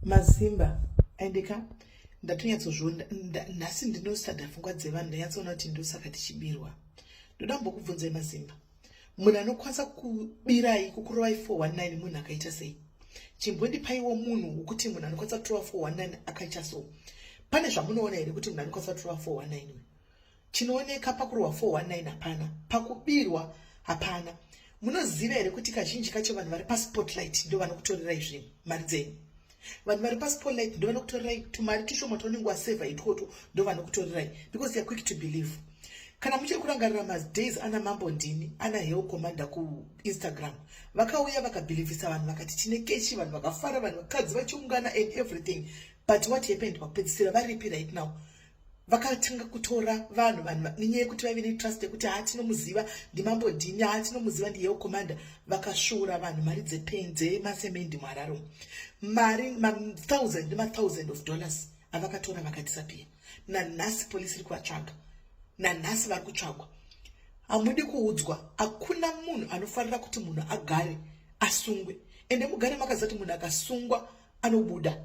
Masimba andika ndatonyatsozviona nhasi ndinosada pfungwa dzevanhu, ndanyatsoona kuti ndosaka tichibirwa. Ndoda mbokubvunzai mazimba, munhu anokwanisa kubirai, kukurovai 419, munhu akaita sei? Chimbondipaiwo munhu wekuti munhu anokwanisa kutorova 419 akaita so. Pane zvamunoona here kuti munhu anokwanisa kutorova 419? Chinooneka pakurohwa 419 hapana, pakubirwa hapana. Munoziva here kuti kazhinji kacho vanhu vari paspotlight ndo vanokutorerai zvinhu, mari dzenyu? Vanhu vari paspotlight ndo vanokutorerai tumari tushoma twaunenge wasevha itwotwo, ndo vanokutorerai because they are quick to believe. Kana muchiri kurangarira madays ana Mambo Ndini, ana Heo Commander kuInstagram, vakauya vakabhilivhisa vanhu, vakati tine cash, vanhu vakafara, vanhu vakadzi vachiungana and everything. But what happened pakupedzisira? Varipi right now? Vakatanga kutora vanhu, vanhu nenyaya yekuti vaive netrust yekuti haa, tinomuziva, ndimambo Ndini, haa, tinomuziva, ndiyeo Commander. Vakasvuura vanhu mari dzemasemendi muHarare, mari mathousand nemathousand of dollars avakatora, vakadisappear. Nanhasi polisi iri kuvatsvaga, nanhasi vari kutsvagwa. Hamudi kuudzwa, hakuna munhu anofanira kuti munhu agare asungwe. Ende mugare makaziva kuti munhu akasungwa anobuda.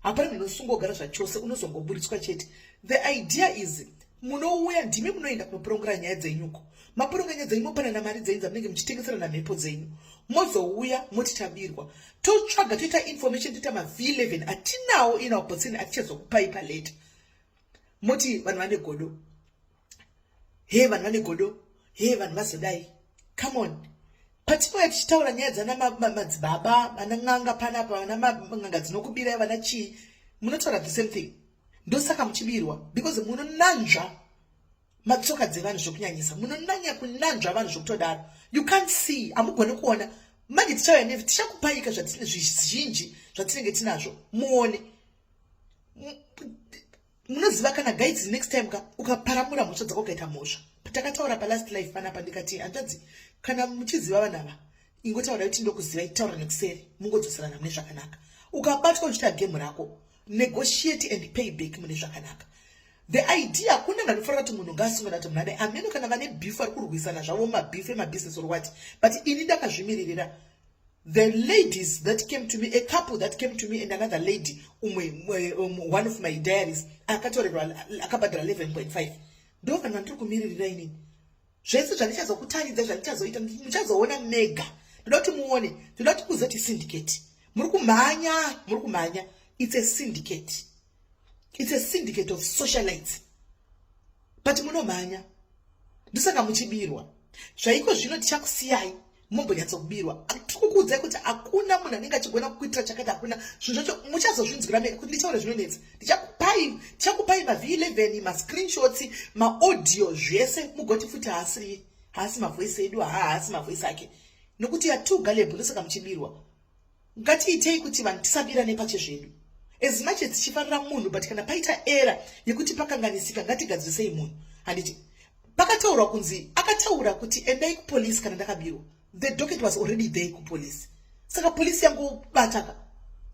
Hapana munhu unosungwa kugara zvachose, unozongoburitswa chete. The idea is munouya, ndimi munoenda kunoporongora nyaya dzenyuko, maporonga nyaya dzenyu, mopanana mari dzenyu dzamunenge muchitengeserana mhepo dzenyu, mozouya moti tabirwa. Totsvaga, toita information, toita maV11 atinawo in our possession, atichazokupai paleta. Moti vanhu vane godo, he, vanhu vane godo, he, vanhu vazodai. Come on, patinouya tichitaura nyaya dzana madzibaba, vana n'anga panapa, vana n'anga dzinokubirai, vana chii, munotaura the same thing. Ndosaka muchibirwa, because munonanzva matsoka dzevanhu zvokunyanyisa, munonanya kunanzva vanhu zvokutodaro. You can't see, hamugoni kuona. Manje tichauya nevi, tichakupaika zvizhinji zvatinenge tinazvo, muone. Munoziva kana guides, next time ka ukaparamura mhosva dzako, ukaita mhosva, takataura palast life panapa, ndikati hanzvadzi, kana muchiziva vanhu ava, ingotaura kuti ndokuziva, itaura nekuseri, mungodzoserana mune zvakanaka. Ukabatwa uchiita gemu rako, negotiate and pay back mune zvakanaka. The idea kune vanofanira kuti munhu ngaasungwe nati munhu adai ameno kana vane beef, vari kurwisana zvavo, mabeef emabusiness or what, but ini ndakazvimiririra. The ladies that came to me, a couple that came to me and another lady, umwe one of my diaries akatorerwa, akabhadhara 11.5, ndo vanhu vandiri kumiririra inini. Zvese zvandichazokutaridza, zvandichazoita, muchazoona mega. Ndoda kuti muone, ndoda kuti muzive kuti syndicate muri kumhanya, muri kumhanya. It's a syndicate, it's a syndicate of socialites, but munomhanya, ndosaka muchibirwa. Zvaiko zvino tichakusiyai mumbonyatsokubirwa. Tiri kukuudzai kuti hakuna munhu anenge achigona kukuitira chakati, hakuna. Zvinhu zvacho muchazozvinzwira mega. Kuti nditaure zvinonetsa, ndichakupai, tichakupai maV11, mascreenshots, maaudio, zvese, mugoti futi haasiri, haasi mavoice edu, haa, haasi mavoice ake, nokuti yatoo gullible. Ndosaka muchibirwa. Ngatiitei kuti vanhu tisabira nepachezvedu. As much as tichifarira munhu, but kana paita error yekuti pakanganisika, ngatigadzirisei munhu, handiti? Pakataurwa kunzi akataura kuti endai kupolisi kana ndakabirwa, the docket was already there kupolisi, saka polisi yangobataka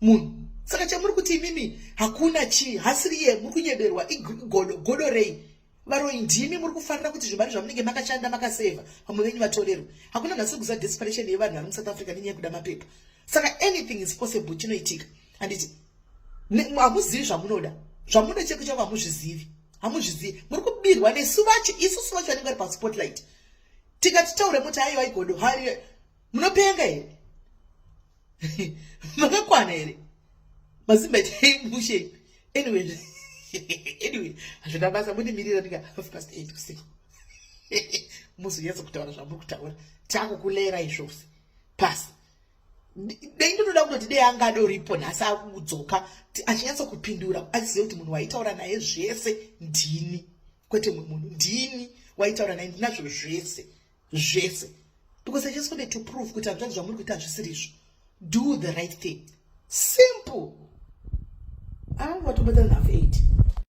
munhu. Saka chamuri kuti imimi hakuna chii, hasiriye, muri kunyeberwa, igodo. Godo rei? Varoi ndimi muri kufarira kuti zvimari zvamunenge makashanda, makasevha, vamwe venyu vatorerwe. Hakuna nhasi kuziva desperation yevanhu vari muSouth Africa nenyaya yekuda mapepa, saka anything is possible, chinoitika, handiti? Hamuzivi zvamunoda, zvamunoda cheko chavo hamuzvizivi, hamuzvizivi. Muri kubirwa nesu vacho, isusu vacho vanenge vari paspotlight. Tikati taure muti aiwa, igodo. Hari munopenga here? Makakwana here mazimba? Itai mushe. Anyway, hazvina basa. Mundimirira ndika 8:30 usiku, muzonyatsa kutaura zvamuri kutaura. Takukulera izvose pasi. Dei ndinoda kutoti dei anga adoripo nhasi, akudzoka achinyatsa kupindura, achiziva kuti munhu waitaura naye zvese ndini, kwete mumwe munhu. Ndini waitaura naye, ndinazvo zvese zvese, because I just wanted to prove kuti hanzvadzi, zvamuri kuita hazvisiri izvo. Do the right thing, simple. Ah, watobatana 8:30.